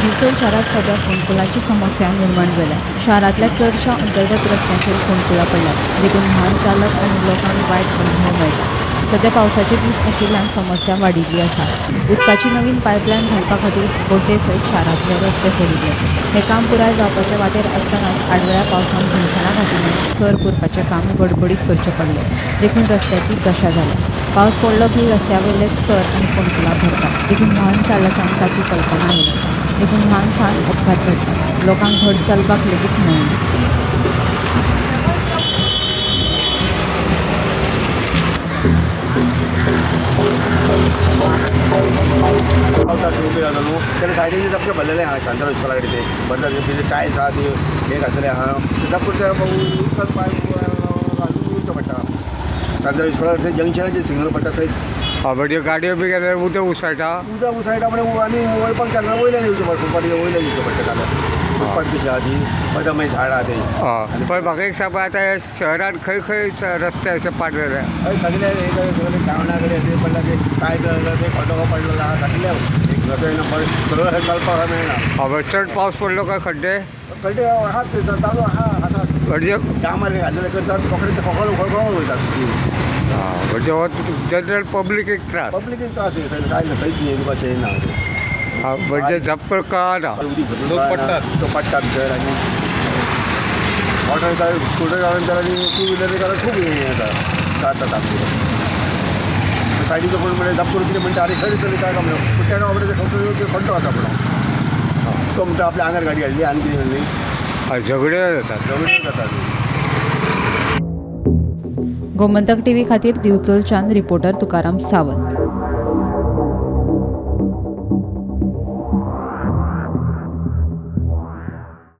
दिवचल शारांत सध्या फोंडकुलांची समस्या निर्माण जाल्या. शारांतल्या चडशा अंतर्गत रस्त्यांचेर फोंडकुलां पडल्यात, देखून वाहन चालक आनी लोकांक वायट अणभव मेळटा. सध्या पावसाचे दीस आशिल्ल्यान समस्या वाडिल्ली आसा. उदकाची नवीन पायपलायन घालपा खातीर बोड्डे सयत शारांतले रस्ते फोडिल्ले. हें काम पुराय जावपाचे वाटेर आसतनाच आडवेळ्या पावसान धुमशणां घातिल्ल्यान चर पुरपाचें काम गडबडीत करचें पडलें, देखून रस्त्याची दशा जाल्या. पावस पडलो की रस्त्या वयले चर आनी फोंडकुलां भरतात, देखून वाहन चालकांक ताची कल्पना येना, देखून ल्हान सान अपघात घडटात. लोकांक धड चलपाक लेगीत मेळना. पावसाक उबे रावता न्हू तेन्ना सायडीन सामकें भरलेलें आहा. शांताराम इस्कोला कडेन ते भरता ते टायल्स आहा ते हें घातलेलें आहा, ते ते उदकान पांय घालून वयचो पडटा. शांताराम इस्कोला कडेन जंक्शनाचेर सिग्नल पडटा थंय. म्हणजे गाडयो बी गेल्यार उदक उसळटा, उदक उसळटा म्हणजे आनी वळपाक शकना, वयल्यान येवचें पडटा, फुटपाटी वयल्यान येवचें पडटा. जाल्यार फुटपाथ कशी आहा ती वयता, मागीर झाडां आहा ती. पण म्हाका एक सांग, आतां शहरान खंय खंय रस्ते अशे पाड जाल्या? हय, सगळे सगळे टावना कडेन ते पडला, ते पायप लागला, ते खड्डो पडलेलो आहा सगळे. एक रस्ते सगळं अशें चलपाक मेळना. चड पावस पडलो काय खड्डे खड्डे आहात, चालू आहा आसा. म्हणजे डांबर घातलेले करतात, कोंकणी कोकण खळखळ वयतात. म्हणजे हो जनरल पब्लिकेक त्रास, पब्लिकेक त्रास कांय ना, खंयच न्ही तुका अशें ना. म्हणजे झपकळ कळना, पडटात तो पडटा भितर. आनी मोटर स्कुटर काडून तर आनी टू व्हिलर काडून खूब हें जाता, त्रास जाता आमचो. सायडीचो कोण म्हणल्यार झप करून कितें म्हणटा, आरे खंय चली काय काम, पूण तेणें बाबडे खड्डो आसा म्हणून तो म्हणटा आपल्या आंगार गाडी हाडली आनी कितें म्हणली, झगड्यो जातात, झगड्यो जातात. गोमंतक टीव्ही खातीर दिवचलच्यान रिपोर्टर तुकाराम सावंत.